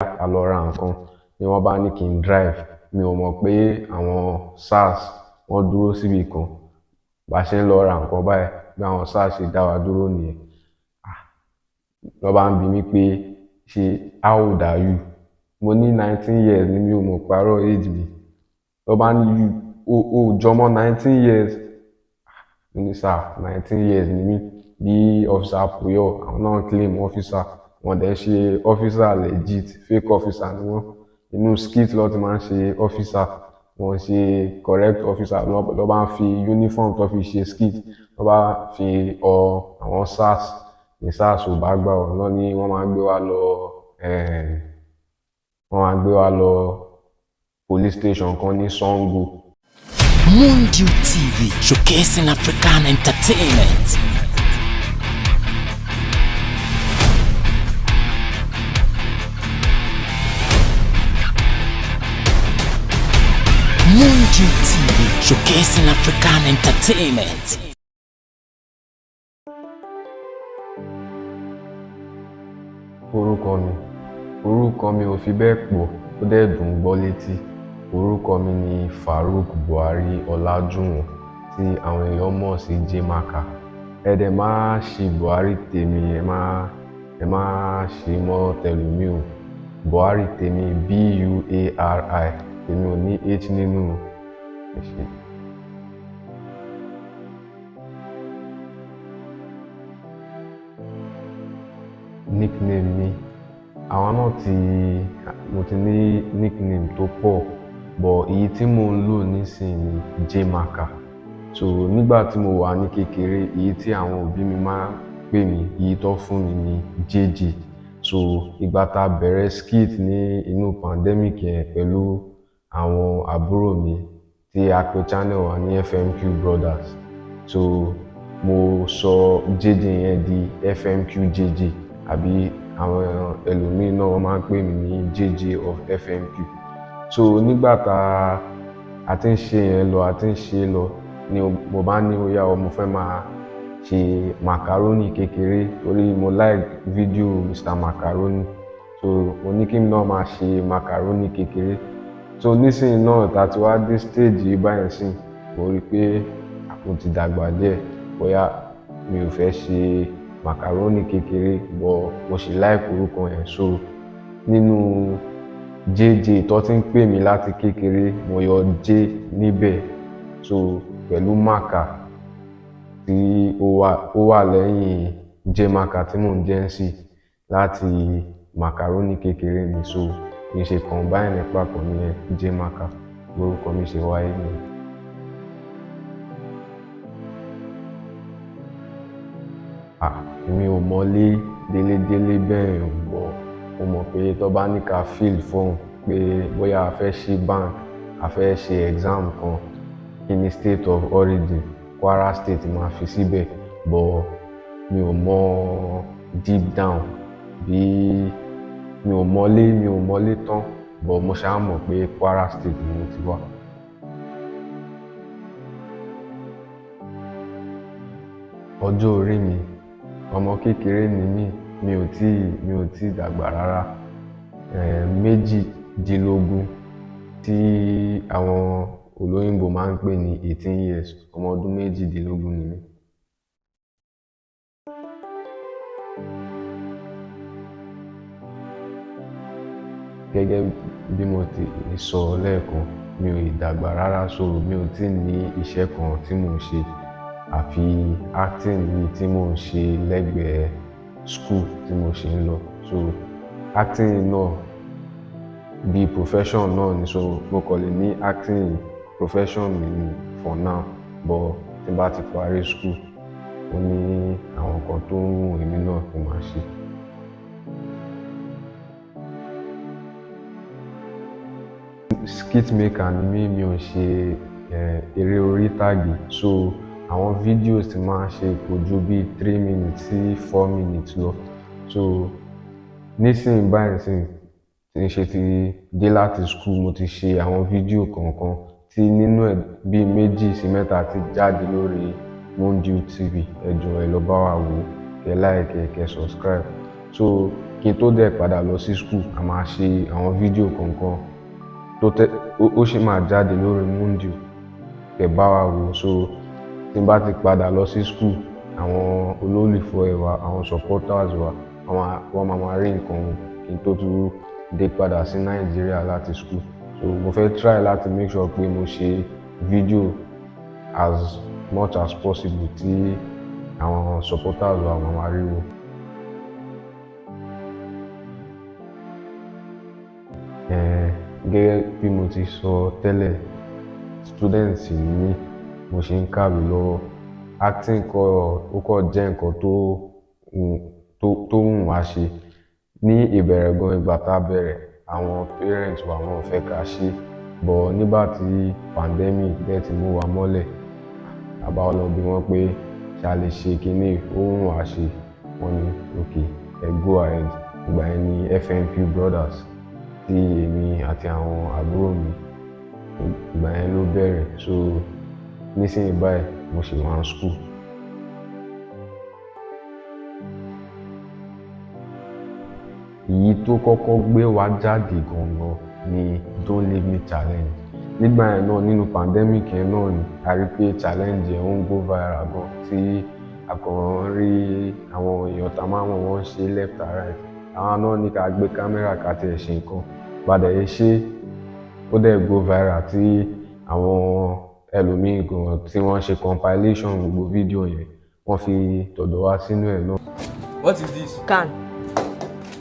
A lọ ra nǹkan ni wọ́n bá ní kí n drive. Mi ò mọ̀ pé àwọn SARS wọ́n dúró síbi kan. Bá ṣe ń lọ ra nǹkan báyìí, bí àwọn SARS ṣe dá wa dúró nìyẹn. Lọ́ bá ń bi mí pé, ṣe how old are you? Mo ní 19 years ni, mi ò mọ̀ parọ́ age mi. Lọ́ bá ní, you o ò jọmọ 19 years. Mo ní, sir, 19 years ni mí. Bí Officer Puyo, àwọn náà claim officer, wọ́n dẹ̀ ṣe officer legit, fake officer ni wọ́n. Inú skit ló ti máa ń ṣe officer, wọ́n ṣe correct officer. Lọ́ bá ń fi uniform tó fi ṣe skit, lọ́ bá fi ọ àwọn SARS ní SARS ò bá gbà wọ́n lọ ní wọ́n máa gbé wa lọ police station kan ní Sango. Moondew TV, showcasing African entertainment. Moondew TV, showcasing African entertainment. Orúkọ mi, orúkọ mi ò fi bẹ́ẹ̀ pọ̀, ó dẹ̀ dùn gbọ́ létí. Orúkọ mi ni Farouk Buhari Ọlájúwọ̀n, tí àwọn èèyàn mọ̀ sí Jmaka. Ẹ dẹ̀ má ṣi Buhari tèmi, ẹ má ṣi mọ́ tẹlòmíì o. Buhari tèmi, Buari, tèmi ò ní H nínú. Ẹ ṣé. Nickname mi, àwọn náà ti, mo ti ní nickname tó pọ̀, but èyí tí mò ń lò nísìnyí ni Jmaka. So nígbà tí mo wà ní kékeré, èyí tí àwọn òbí mi máa ń pè mí, èyí tó fún mi ní JJ. So ìgbà tá a bẹ̀rẹ̀ skit ní inú pandemic yẹn pẹ̀lú àwọn àbúrò mi, tí a pè channel wa ní FMQ Brothers, so mo sọ JJ yẹn di FMQ JJ, àbí àwọn ẹlòmíín náà, wọ́n máa ń pè mí ní JJ of FMQ. So nígbà tá a ti ń ṣe yẹn lọ, a ti ń ṣe lọ ni mo bá ní ó yá o, mo fẹ́ máa ṣe macaroni kékeré, torí mo like fídíò Mr Macaroni. So mo ní kí n náà máa ṣe macaroni kékeré. So nísìnyí náà, tá a ti wá dé stage yìí báyìí sìn, mo rí i pé mo ti dàgbà díẹ̀, bóyá mi ò fẹ́ ṣe macaroni kékeré, but mo sì like orúkọ yẹn. So nínú JJ tó ti ń pè mí láti kékeré, mo yọ J níbẹ̀. So pẹ̀lú Maka tí ó wà lẹ́yìn Jmaka tí mò ń jẹ́ ń sì láti macaroni kékeré mi, so kì í ṣe combine ẹ̀ papọ̀ nìyẹn. Jmaka lórúkọ mi ṣe wáyé nìyẹn. Ah, èmi ò mọ̀lé délédélé bẹ́ẹ̀ o, but mo mọ̀ pé tó bá ní ká fill form pé bóyá a fẹ́ ṣí bank, a fẹ́ ṣe exam kan, kí ni state of origin, Kwara State máa fi síbẹ̀. But mi ò mọ̀ deep down, bí mi ò mọ̀lé, mi ò mọ̀lé tán, but mo ṣáà mọ̀ pé Kwara State ni mo ti wá. Ọjọ́ orí mi, ọmọ kékeré ni mí, mi ò tíì dàgbà rárá. 18 tí àwọn olóyìnbo máa ń pè ní 18 years, ọmọ ọdún 18 ni mí. Gẹ́gẹ́ bí mo ti sọ lẹ́ẹ̀kan, mi ò ì dàgbà rárá, so mi ò tíì ní iṣẹ́ kan tí mò ń ṣe àfi acting yìí tí mò ń ṣe lẹ́gbẹ̀ẹ́ school tí mo ṣì ń lọ. So acting náà bí profession náà ni, so mo kàn lè ní acting profession mi ni for now, but tí n bá ti parí school, ó ní àwọn nǹkan tó ń wù èmi náà kí n máa ṣe. Skit maker ni mí, mi ò ṣe eré orí ìtàgé, so àwọn videos tí máa ń ṣe kò ju bí 3 minutes sí 4 minutes lọ. So nísìnyí báyìí sìn, tí n ṣe ti dé láti school, mo ti ṣe àwọn fídíò kọ̀ọ̀kan tí nínú ẹ̀ bíi méjì sí mẹ́ta ti jáde lórí Moondew TV. Ẹ jọ̀ọ́, ẹ lọ bá wa wò, kẹ́ like ẹ, kẹ́ subscribe. So Kí n tó dẹ̀ padà lọ sí school, a máa ṣe àwọn fídíò kọ̀ọ̀kan tó tẹ́ ó sì máa jáde lórí Mundiu, kẹ́ bá wa wò. So tí n bá ti padà lọ sí school, àwọn olólùfẹ́ wa, àwọn supporters wa, wọ́n máa rí nǹkan wò kí n tó tún dé padà sí Nàìjíríà láti school. So mo fẹ́ try láti make sure pé mo ṣe fídíò as much as possible tí àwọn supporters wa máa rí wò. Gẹ́gẹ́ bí mo ti sọ tẹ́lẹ̀, student ni mí, mo ṣì ń kàwé lọ́wọ́. Acting kọ́, ó kọ́ jẹ́ nǹkan tó wù wá ṣe. Ní ìbẹ̀rẹ̀ gan, ìgbà tá a bẹ̀rẹ̀, àwọn parents wa wọn ò fẹ́ ká ṣe, but nígbà tí pandemic dẹ̀ ti mú wa mọ́lẹ̀, a bá lọ bí wọ́n pé ṣé a lè ṣe kíní, ó wù wá ṣe. Wọ́n ní okay, ẹ go ahead. Ìgbà yẹn ni FNP Brothers tí èmi àti àwọn àbúrò mi, ìgbà yẹn ló bẹ̀rẹ̀. So nísìnyí báyìí, mo ṣì wà ní school. Èyí tó kọ́kọ́ gbé wa jáde gangan ni Don't Leave Me Challenge. Nígbà yẹn náà, nínú pandemic yẹn náà ni a rí pé challenge yẹn ó ń go viral gan, tí a kàn ń rí àwọn èèyàn tá a máa ń wọ̀ wọ́n ṣe left and right. Àwa náà ní ká gbé camera ká tiẹ̀ ṣe nǹkan. Bá dẹ̀ ṣe, ó dẹ̀ go viral tí àwọn ẹlòmíì gan tí wọ́n ṣe compilation gbogbo fídíò yẹn, wọ́n fi tọ̀dọ̀ wá sínú ẹ̀ náà. What is this? Can.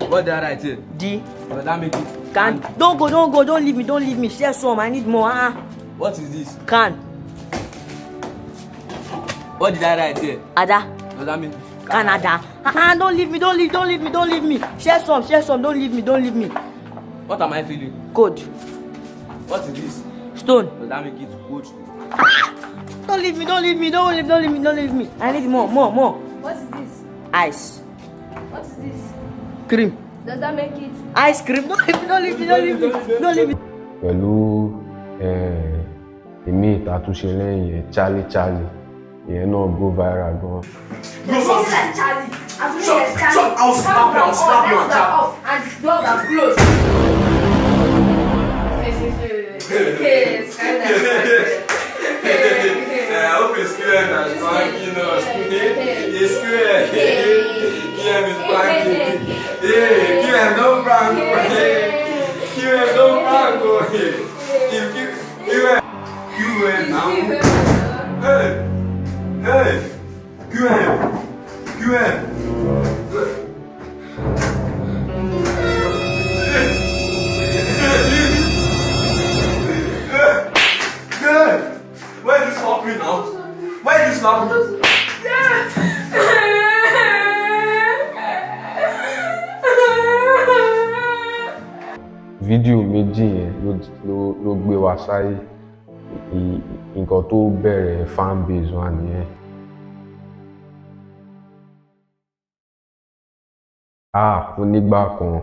What did I write here? D. Does that make it? Can. Don't go, don't go, don't leave me, don't leave me. Share some, I need more. Ah. What is this? Can. What did I write here? Ada. Does that make it? Canada. Ah, don't leave me, don't leave, don't leave me, don't leave me. Share some, don't leave me, don't leave me. What am I feeling? Code. What is this? Stone. Does that make it good? Ah! Don't leave me, don't leave me, don't leave, don't leave me, don't leave me. I need more, more, more. What is this? Ice. What is this? Cream. Does that make it? Ice cream. Don't leave me, don't leave me, don't leave me, don't leave me. Pẹ̀lú èmi ìtàtúnṣe lẹ́yìn yẹn, Charlie Charlie, ìyẹn náà go viral gan. No, something like Charlie. I'm feeling like Charlie. Shut, I'll slap you, I'll slap you and Lights are off and the doors are closed. Hey, it's kind of I hope it's clear that it's pranking us. It's clear. QM is pranking. Hey, QM, don't prank. QM, don't prank. If QM, QM now. Hey, hey, QM, QM. Why you slap me now? Why you slap me? Fídíò méjì yẹn ló gbé wa sáyé. Nǹkan tó bẹ̀rẹ̀ fan base wa nìyẹn. Ah, ó nígbà kan,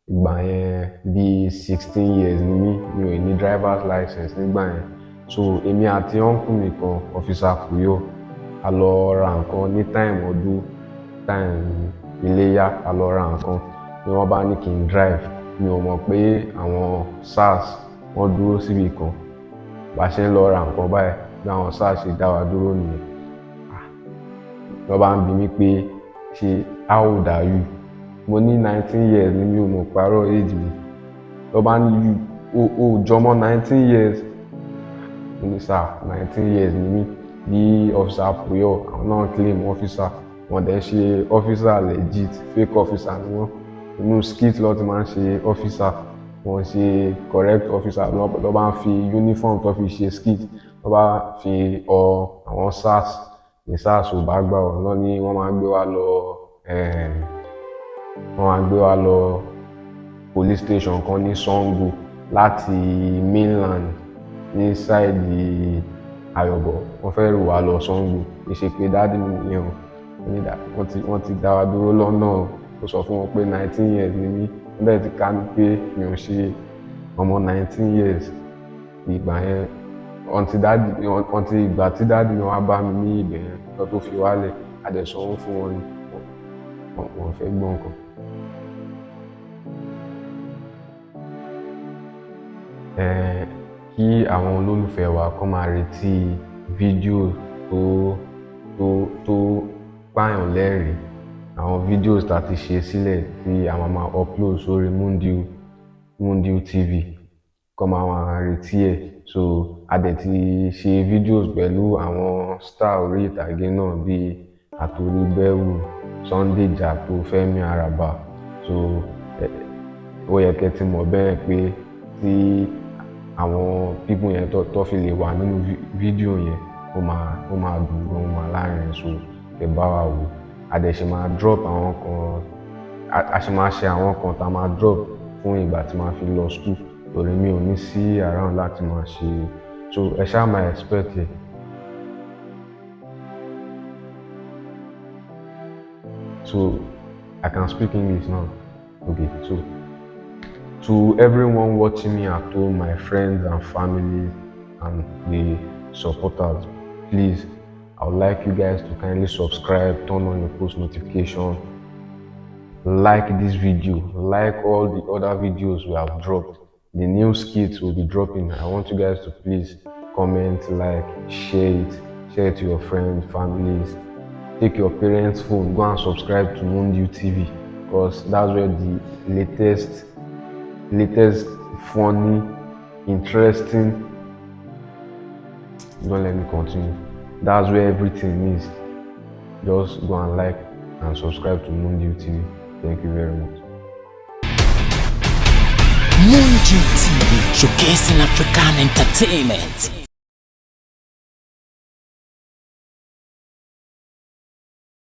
ìgbà yẹn bí 16 years ni mí, mi ò ní driver's license nígbà yẹn. So èmi àti uncle mi kan, Officer Kuyo, a lọ ra nǹkan ní time ọdún, time iléyá, a lọ ra nǹkan ni wọ́n bá ní kí n drive. Mi ò mọ̀ pé àwọn SARS wọ́n dúró síbi kan. Bá ṣe ń lọ ra nǹkan báyìí, bí àwọn SARS ṣe dá wa dúró nìyẹn. Wọ́n bá ń bi mí pé ṣé how old are you? Mo ní 19 years ni, mi ò mọ̀ parọ́ age mi. Lọ́ bá ní o jọmọ́ 19 years. Mo ní sir, 19 years ni mí. Bí Officer Puyo, àwọn náà claim officer, wọ́n dẹ̀ ṣe officer legit, fake officer ni wọ́n. Inú skit ló ti máa ń ṣe officer, wọ́n ṣe correct officer. Lọ́ bá ń fi uniform tó fi ṣe skit, lọ́ bá fi ọ àwọn SARS ní SARS ò bá gbà wọ́n lọ ní wọ́n máa gbé wa lọ, wọ́n máa gbé wa lọ police station kan ní Sango láti mainland ní side Ayọ̀bọ̀. Wọ́n fẹ́ rù wá lọ Sango. Ìṣe pé daddy mi nìyẹn o. Wọ́n ti dá wa dúró lọ́nà. Ó sọ fún wọn pé 19 years ni mí. Wọ́n dẹ̀ ti ká mi pé mi ò ṣe ọmọ 19 years ìgbà yẹn. Until ìgbà tí daddy mi wá bá mi ní ibẹ̀ yẹn lọ tó fi wálẹ̀, a dẹ̀ sanwó fún wọn ni wọ́n fẹ́ gbọ́ nǹkan. Kí àwọn olólùfẹ́ wa kó máa retí fídíò tó pààyàn lẹ́rìn-ín, àwọn videos tá a ti ṣe sílẹ̀ tí a máa máa upload sórí Mundiu TV, kó máa máa retí ẹ̀. So a dẹ̀ ti ṣe videos pẹ̀lú àwọn star orí ìtàgé náà bíi Àtòrí Bẹ́wù, Sunday Jàpó, Fẹ́mi Àràbà. So ó yẹ kẹ́ ti mọ̀ bẹ́ẹ̀ pé tí àwọn people yẹn tó fi lè wà nínú fídíò yẹn, ó máa dùn gan, ó máa lárinrin. So ẹ bá wa wò. A dẹ̀ ṣì máa drop àwọn kan, a ṣì máa ṣe àwọn kan tá a máa drop fún ìgbà tí màá fi lọ school, torí mi ò ní sí around láti máa ṣe. So ẹ ṣáà máa expect ẹ. So I can speak English now. Okay, so to everyone watching me at home, my friends and family and the supporters, please, I would like you guys to kindly subscribe, turn on your post notification, like this video, like all the other videos we have dropped. The new skits will be dropping. I want you guys to please comment, like, share it to your friends, families. Take your parents' phone, go and subscribe to Mundiu TV, because that's where the latest funny, interesting, don't let me continue. That's where everything is. Just go and like and subscribe to Mundiu TV. Thank you very much. Mundiu TV, showcasing African entertainment.